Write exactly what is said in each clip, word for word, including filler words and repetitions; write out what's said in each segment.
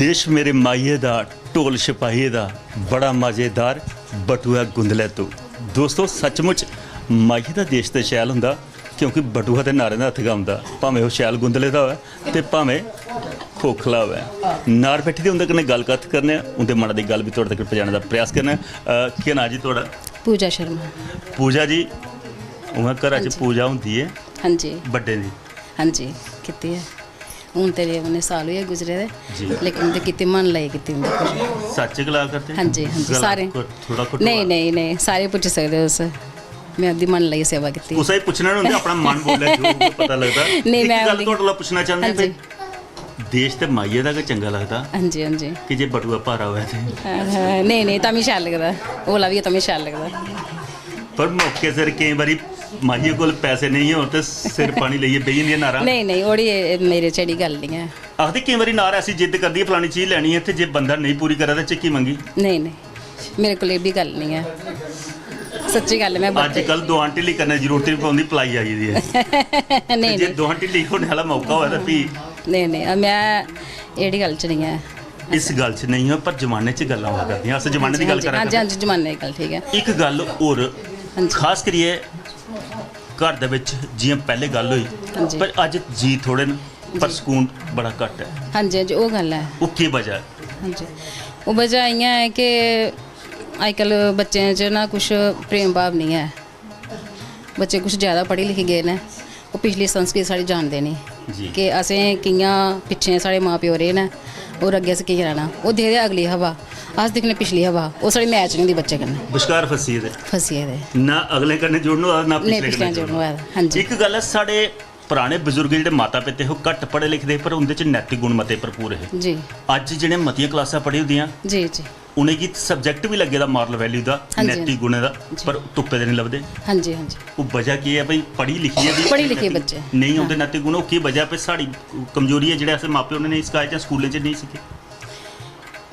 देश मेरे माहिये दा, ढोल छपाहिये दा, बड़ा मजेदार बटुआ गुंदलै तू। दोस्तो, सचमुच माहिये दा देश ते शैल होंदा, क्योंकि बटुआ ते नारें दा हत्थ गै औंदा, भामें ओह् शैल गुंदले दा होऐ ते भामें खोखला होऐ। नार बैठी दे उं'दे कन्नै गल्ल कत्थ करने आं, उं'दे मनै दी गल्ल बी थुआढ़े तक पजाने दा प्रयास करने आं। अ, केह् नांऽ जी थुआढ़ा? पूजा शर्मा। पूजा जी, उ'आं घरा च हां जी। पूजा होंदी ऐ हां जी। बड्डें दी? हां जी, कीती ऐ। हून ते उ'नें साल होई गे गुजरे दे, जी। लेकिन उं'दे कीती मन लाइयै कीती उं'दे कोल। सच्च गला करदे? हां जी, हां जी, गला सारे। कर, थोह्ड़ा घट्टोआ। नेईं, नेईं, नेईं, सारे पुच्छी सकदे ओ तुस। में उं'दी मन लाइयै सेवा कीती। कुसै गी पुच्छना निं होंदा, अपना मन बोलै, जो उ'ऐ पता लगदा। नेईं, इक में गल्ल उं'दी थुआढ़े कोला पुच्छना चाह्न्ने हां जी। भाई, देश ते माहिये दा गै चंगा लगदा हां जी, हां जी। कि जे बटुआ भारा होऐ ते। हां, नेईं, नेईं, तां बी शैल लगदा। ओला बी ऐ, तां बी शैल लगदा। पर मौके सिर केईं बारी माहिये कोल पैसे नेईं होन ते सिर पानी लेइयै बेही जंदियां नारां। नेईं, नेईं, ओह्ड़ी एह् मेरे च एह्ड़ी गल्ल निं ऐ। आखदे केईं बारी नार ऐसी जिद्द करदी ऐ, फलानी चीज लैनी ऐ, ते जे बंदा नेईं पूरी करै ते झिक्की मंगी। नेईं, नेईं, मेरे कोल एह् बी गल्ल निं ऐ। सच्ची गल्ल ऐ, में बड़े अज्जकल दुआन ढिल्ली करने दी जरूरत निं पौंदी, पलाई आई दी ऐ। नेईं, ते जे नेईं। दुआन ढिल्ली होने आह्ला मौका होऐ ते फ्ही नेईं, नेईं, में एह्ड़ी गल्ल च निं ऐ। इस गल्ल च नेईं ऐ, पर जमाने च गल्लां होआ करदियां। अस जमाने दी गल्ल हां जी, करा हां जी, करदे। हां जी, जमाने दी गल्ल ठीक ऐ। इक गल्ल होर, हां जी। खास करियै घर दे बिच जि'यां पैह्ले गल्ल होई, हां जी। पर अज्ज जी थोह्ड़े न, पर जी। सकून बड़ा घट्ट ऐ। हां जी, हां जी, ओह् गल्ल ऐ। ओह् केह् बजह ऐ? हां जी, ओह् बजह इ'यां ऐ कि अजकल बच्चें च ना कुछ प्रेम भाव निं ऐ। बच्चे कुछ जैदा पढ़ी लिखी गे न, ओह् पिछली संस्कृति साढ़ी जानदे निं जी। कि असें कि'यां पिच्छें साढ़े मां प्यो रेह् न और अग्गें असें कि'यां रैह्ना। ओह् दिखदे अगली हवा, अस दिक्खने पिछली हवा, ओह् साढ़ी मैच निं होंदी बच्चे कन्नै। बश्कार फसी गेदे। फसी गेदे। ना अगले कन्नै जुड़न होआ दा, ना नेईं, पिछले पिछले कन्नै जुड़न जुड़न होआ दा। हां जी। इक गल्ल ऐ, साढ़े पराने बजुर्ग जेह्ड़े माता पिता हे, ओह् घट्ट पढ़े लिखे दे हे, पर उं'दे च नैतिक गुण मते भरपूर हे। जी। अज्ज जि'नें मतियां क्लासां पढ़ी दियां, जी, जी। उ'नेंगी सब्जैक्ट बी लग्गे दा मॉरल वैल्यू दा, हां जी, नैतिक हां जी। गुणें दा, जी। पर तुप्पे दे निं लभदे। हां जी, हां जी। ओह् बजह केह् ऐ भाई? पढ़ी लिखियै बी पढ़ी लिखियै नैतिक बच्चे। नेईं हां। औंदे नैतिक गुण, ओह् केह् बजह ऐ भाई? साढ़ी कमजोरी ऐ, जेह्ड़े असें मां प्यो ने नेईं सखाए जां स्कूलें च नेईं सिक्खे?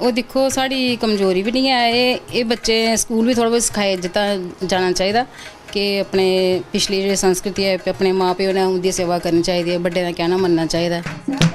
ओह् दिक्खो, साढ़ी कमजोरी बी निं ऐ एह्, एह् बच्चे स्कूल बी थोह्ड़ा बहुत सखाए जित्थां जाना चाहिदा कि अपने पिछली जेह्ड़ी संस्कृति ऐ, अपने मां प्यो ने उं'दी सेवा करनी चाहिदी ऐ, बड्डें दा कैह्ना मन्नना चाहिदा ऐ।